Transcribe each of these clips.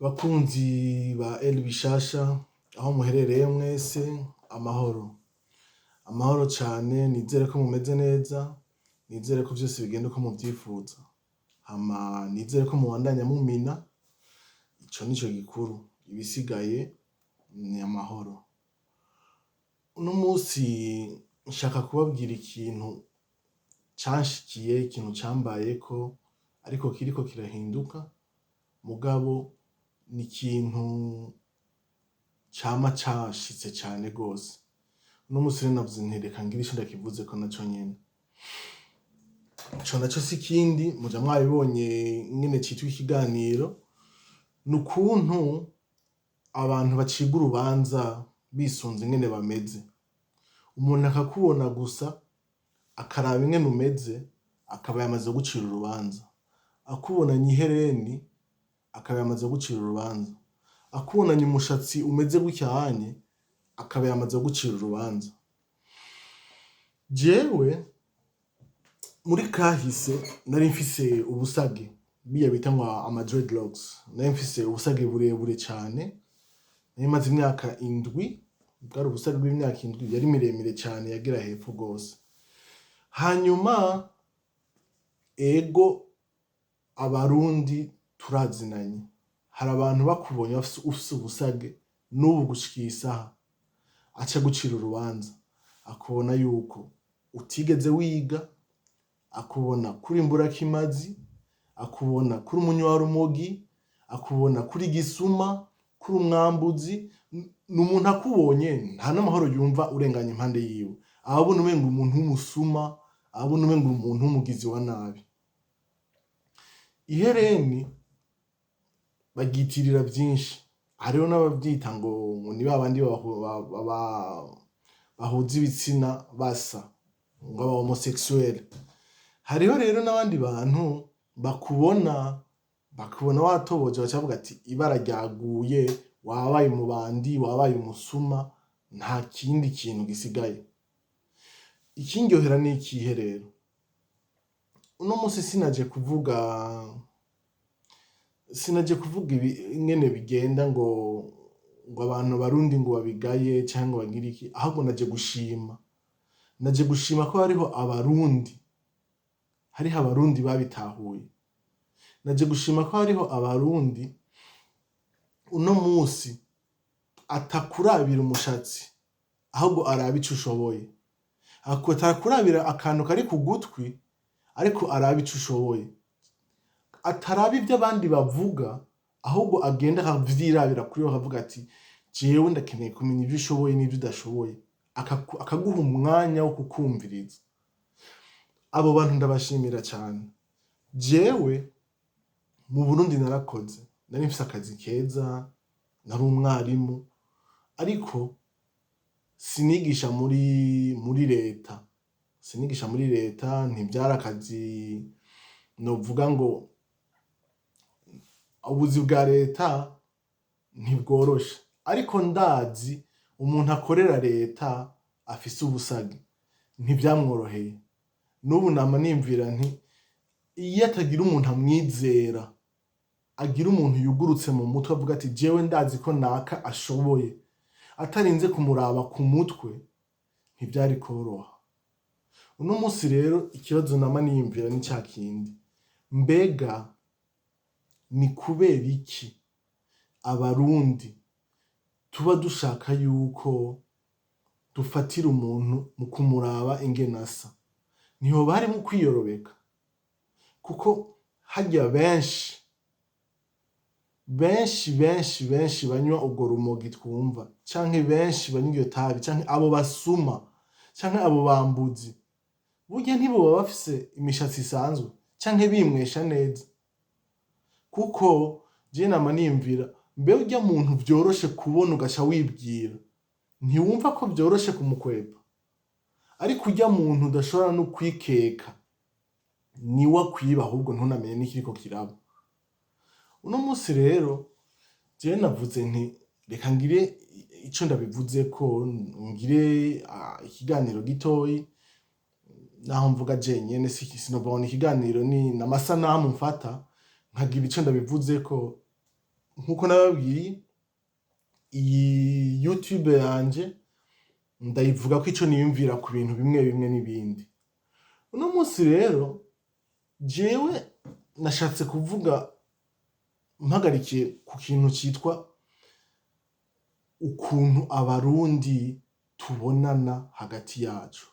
Bakunzi ba El Bishasha, aho muherereye mwese, amahoro amahoro cane. Nizere ko mumeze neza, nizere ko vyose bigenda uko muvyifuza, hama nizere ko mubandanya mumina. Ico nico gikuru, ibisigaye ni amahoro. Uno musi nshaka kubabwira ikintu canshikiye, ikintu cambayeko ariko kiriko kirahinduka, mugabo ni ikintu cama cashitse cane gose. Uno musi rero navuze nti reka ngire ico ndakivuzeko naco nyene. Ico naco si ikindi, muja mwabibonye ingene citwa ikiganiro, ni ukuntu abantu bacirwa urubanza bisunze ingene bameze. Umuntu akakubona gusa, akaraba ingene umeze, akaba yamaze kugucira urubanza. Akubonanye ihereni, akaba yamaze kugucira urubanza. Akubonanye umushatsi umeze gutyanye, akaba yamaze kugucira urubanza. Jewe muri kahise nari mfise ubusage, biya bita ngo ama dreadlocks. Nari mfise ubusage burebure cane, nari maze imyaka 7, bwari ubusage bw'imyaka 7, yari miremire cane, yagera hepfo gose. Hanyuma ego, Abarundi turazinanye, hari abantu bakubonye ufise ubusage n'ubu gushika iyi saha aca agucira urubanza, akubona yuko utigeze wiga, akubona kuri imburakimazi, akubona kuri umunywarumogi, akubona kuri gisuma, kuri umwambuzi. Ni umuntu akubonye nta n'amahoro yumva urenganye impande yiwe, ababona umenga umuntu w'umusuma, ababona umenga umuntu w'umugizi wa nabi. Ihereni baryitirira vyinshi, hariho n'abavyita ngo ni babandi bahuza ibitsina basa, ngo aba homosexuel. Hariho rero n'abandi bantu bakubona watoboje, baca bavuga ati ibara ryaguye, wabaye umubandi, wabaye umusuma, nta kindi kintu gisigaye. Ikindyohera ni ikihe rero? Uno musi sinaje kuvuga ibi ingene bigenda ngo abantu Barundi ngo babigaye canke ngo bagire iki, ahubwo naje gushima ko hariho Abarundi babitahuye. Naje gushima ko hariho Abarundi uno musi atakurabira umushatsi, ahubwo araba ico ushoboye, atakurabira akantu kari ku gutwi, ariko araba ico ushoboye, ataraba ivyo abandi bavuga, ahubwo agenda akavyirabira kuri we, akavuga ati jewe ndakeneye kumenya ivyo ushoboye n'ivyo udashoboye, akaguha umwanya wo kukumviriza. Abo bantu ndabashimira cane. Jewe mu Burundi narakoze, nari mfise akazi keza, nari umwarimu, ariko sinigisha muri leta, sinigisha muri leta. Ntivyari akazi novuga ngo ubuzi bwa leta ntibworoshe, ariko ndazi umuntu akorera leta afise ubusage ntivyamworoheye. N'ubu nama nimvira nti iyo atagira umuntu amwizera, agira umuntu yugurutse mu mutwe, avuga ati jewe ndazi ko naka ashoboye, atarinze kumuraba ku mutwe, ntivyari koroha. Uno musi rero ikibazo nama niyumvira ni ca kindi: mbega ni kubera iki Abarundi tuba dushaka yuko dufatira umuntu mu kumuraba ingene asa? Ntihoba harimwo kwiyorobeka? Kuko harya benshi benshi benshi benshi banywa urwo rumogi twumva, canke benshi banywa iryo tabi, canke abo basuma, canke abo bambuzi, burya ntiboba bafise imishatsi isanzwe canke bimwesha neza? Kuko jewe nama niyumvira, mbe urya muntu vyoroshe kubona ugaca wibwira, ntiwumva ko vyoroshe kumukwepa? Ariko urya muntu udashobora no kwikeka, niwe akwiba, ahubwo ntunamenye n'ikiriko kiraba. Uno musi rero jewe navuze nti reka ngire ico ndabivuzeko, ngire ikiganiro gitoyi, naho mvuga jenyene, sinovuga ngo ni ikiganiro, ni n'amasanamu mfata nkagira ico ndabivuzeko. Nkuko nababwiye, iyi YouTube yanje ndayivuga ko ico niyumvira ku bintu bimwe bimwe n'ibindi. Uno munsi rero jewe nashatse kuvuga mpagarikiye ku kintu citwa ukuntu Abarundi tubonana hagati yacu.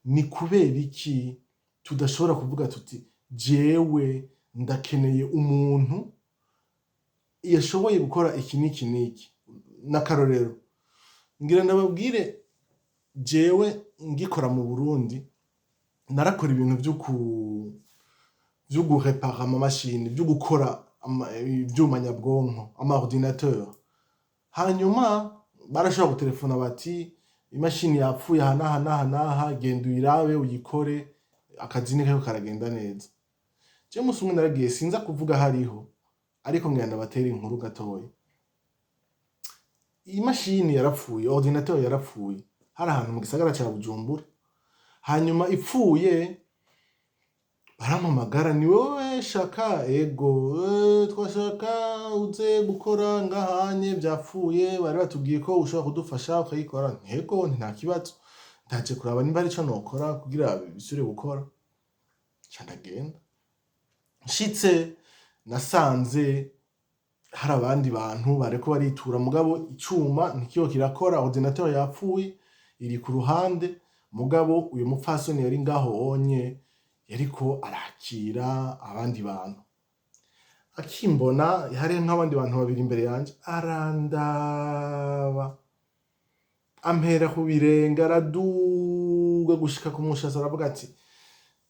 Ni kubera iki tudashobora kuvuga tuti: "Jewe ndakeneye umuntu yashoboye gukora iki n'iki n'iki"? N'akarorero ngira ndababwire: jewe ngikora mu Burundi, narakora ibintu vyo gurepara amamashini, vyo gukora ivyuma nyabwonko, ama ordinateur. Hanyuma barashobora gutelefona bati: "Imashini yapfuye aha n'aha n'aha n'aha, genda uyirabe uyikore." Akazi niko karagenda neza. Jewe umunsi umwe naragiye, sinza kuvuga hariho, ariko ngira ndabatere inkuru gatoya. Iyi mashini yarapfuye, ordinateur yarapfuye, hari ahantu mu gisagara ca Bujumbura. Hanyuma ipfuye barampamagara: "Ni wowe Shaka?" "Ego." "Twashaka uze gukora ngahanye, vyapfuye, bari batubwiye ko ushobora kudufasha ukayikora." "Ego, nta kibazo, ndaje kuraba nimba hari ico nokora kugira bisubire gukora." Nca ndagenda. Nshitse nasanze hari abandi bantu bariko baritura, mugabo icuma ntikiriko kirakora, ordinateur yapfuye iri ku ruhande. Mugabo uyu mupfasoni yari ngaho onye yariko arakira abandi bantu. Akimbona, hari nk'abandi bantu babiri imbere yanje, arandaba, ampera ku birenge, araduga gushika ku mushasi, aravuga ati,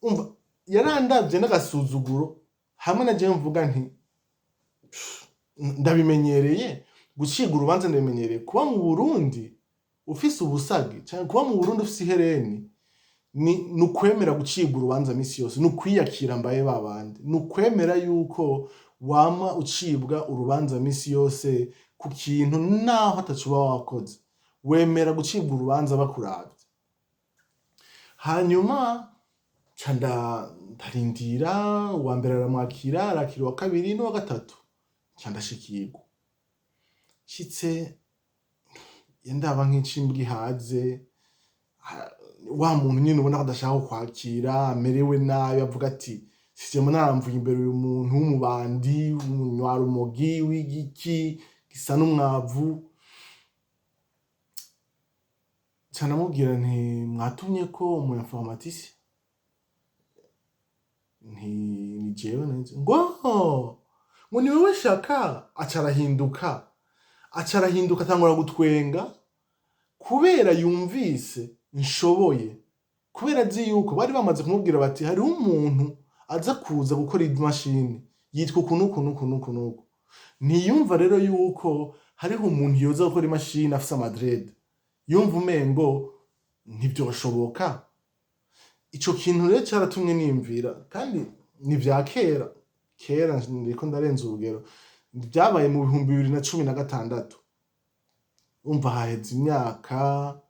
umva, yarandavye n'agasuzuguro. Hamwe na jewe mvuga nti: "Ndabimenyereye gucibwa urubanza, ndabimenyereye kuba mu Burundi ufise ubusage, canke kuba mu Burundi ufise ihereni ni ukwemera gucibwa urubanza misi yose, ni ukwiyakira mbaye babandi, ni ukwemera yuko wama ucibwa urubanza misi yose ku kintu naho ataco uba wakoze, wemera gucibwa urubanza bakuravye." Hanyuma nca ndarindira, uwa mbere aramwakira, arakira uwa kabiri n'uwa gatatu, nca ndashikirwa. Nshitse yandaba nk'incimbwa ihaze, wa muntu nyene ubona ko adashaka kukwakira, amerewe nabi, avuga ati: "Sije naramvuye imbere uyu muntu w'umubandi, w'umunywarumogi, w'igiki gisa n'umwavu." Nca ndamubwira nti: "Mwatumye ko umu informaticien?" Nti: "Ni jewe." Nanje ngo "Ni wewe Shaka?" Aca arahinduka, aca arahinduka, atangura gutwenga kubera yumvise nshoboye, kubera azi yuko bari bamaze kumubwira bati: "Hariho umuntu aza kuza gukora imashini yitwa uku n'uku n'uku n'uku n'uku." Ntiyumva rero yuko hariho umuntu yoza gukora imashini afise ama dreads, yumva umengo ntivyoshoboka. Ico kintu rero caratumye niyumvira, kandi ni vya kera kera, ndiko ndarenza urugero, vyabaye mu 2016. Umva, haheze imyaka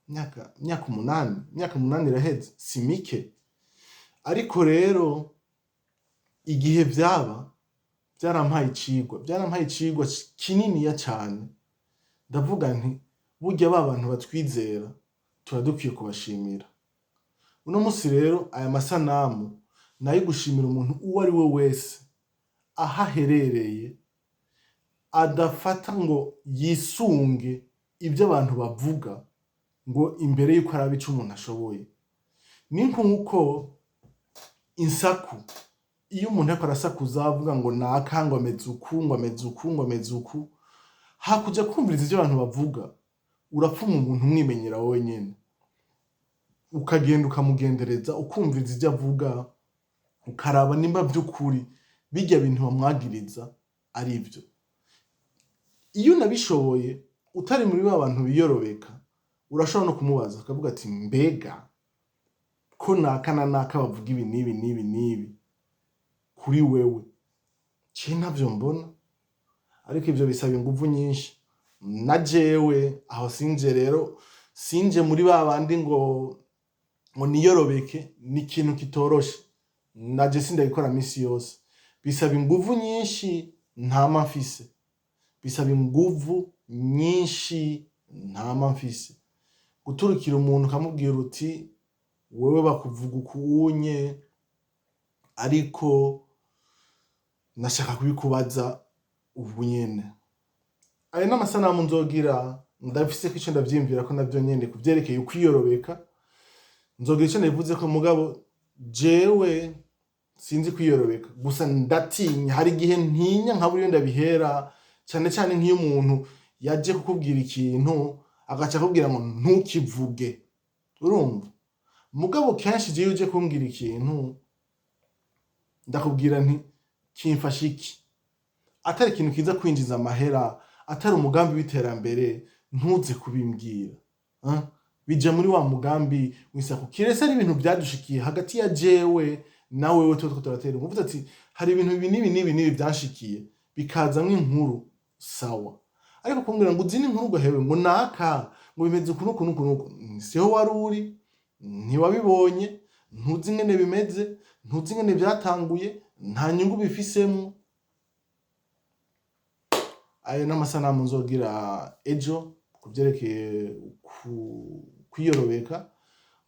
8, imyaka 8 iraheze, si mike. Ariko rero igihe vyaba vyarampaye icigwa, vyarampaye icigwa kininiya cane. Ndavuga nti: "Burya ba bantu batwizera tuba dukwiye kubashimira." Uno musi rero aya masanamu nayo gushimira umuntu uwo ari we wese aho aherereye adafata ngo yisunge ibyo abantu bavuga ngo imbere yuko araba ico umuntu ashoboye. Ni nk'uko insaku, iyo umuntu ariko arasakuza avuga ngo naka ngo ameze uku, ngo ameze uku, ngo ameze uku, hakuja kumviriza ivyo abantu bavuga, urapfuma umuntu umwimenyera wowe nyene, ukagenda ukamugendereza, ukumviriza ivyo avuga, ukaraba nimba vy'ukuri birya bintu bamwagiriza ari vyo. Iyo unabishoboye, utari muri ba bantu biyorobeka, urashobora no kumubaza ukavuga ati: "Mbega ko naka na naka bavuga ibi n'ibi n'ibi n'ibi kuri wewe, je ntavyo mbona?" Ariko ivyo bisaba inguvu nyinshi. Na jewe aho sinje rero, sinje muri ba bandi ngo niyorobeke. Ni ikintu kitoroshe, naje sindabikora misi yose, bisaba inguvu nyinshi. ntama mfise, bisaba inguvu nyinshi ntama mfise. Guturukira umuntu ukamubwira uti: "Wewe bakuvuga ukunye, ariko nashaka kubikubaza ubu nyene." Ayo n'amasanamu nzogira, ndafise ko ico ndavyiyumvira ko navyo nyene kuvyerekeye ukwiyorobeka, nzogira ico ndabivuze ko. Mugabo jewe sinzi kwiyorobeka, gusa ndatinya. Hari igihe ntinya nkabura iyo ndabihera, cane cane nk'iyo umuntu yaje kukubwira ikintu agaca akubwira ngo ntukivuge, urumva? Mugabo kenshi jewe uje kumbwira ikintu, ndakubwira nti: "Kimfasha iki?" Atari ikintu kiza kwinjiza amahera, atari umugambi w'iterambere, ntuze kubimbwira. Ah? Bija muri wa mugambi w'isaku, kiretse ari ibintu vyadushikiye hagati ya jewe na wewe, tuba turiko turatera uvuze ati: "Hari ibintu ibi n'ibi n'ibi n'ibi vyanshikiye", bikazamwo inkuru, sawa. Ariko kumbwira ngo uzi n'inkuru, ngo hewe, ngo naka, ngo bimeze uku n'uku n'uku n'uku, siho wari uri, ntiwabibonye, ntuzi ingene bimeze, ntuzi ingene vyatanguye, nta nyungu bifisemwo. Ayo n'amasanamu nzogira ejo ku vyerekeye kwiyorobeka.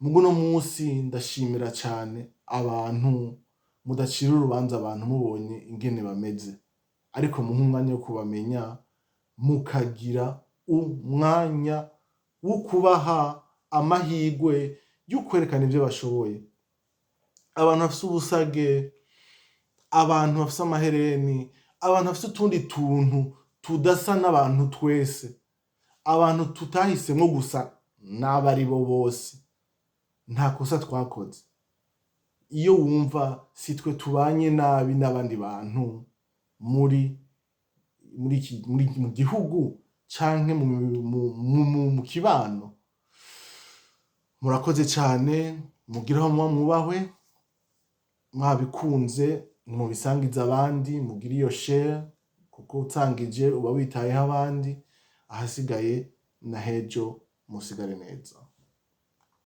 Mugo uno munsi ndashimira cane abantu mudacira urubanza abantu mubonye ingene bameze, ariko muhe umwanya wo kubamenya, mukagira umwanya wo kubaha amahirwe yo kwerekana ivyo bashoboye. Abantu bafise ubusage, abantu bafise amahereni, abantu bafise utundi tuntu tudasa n'abantu twese, abantu tutahisemwo gusa n'abo ari bo bose, nta kosa twakoze. Iyo wumva si twe tubanye nabi n'abandi bantu muri iki muri mu gihugu canke mu kibano. Murakoze cane, mugire aho muba mwubahwe. Mwabikunze mubisangize abandi, mugire iyo share, kuko utangije uba witayeho abandi. Ahasigaye na hejo, musigare neza.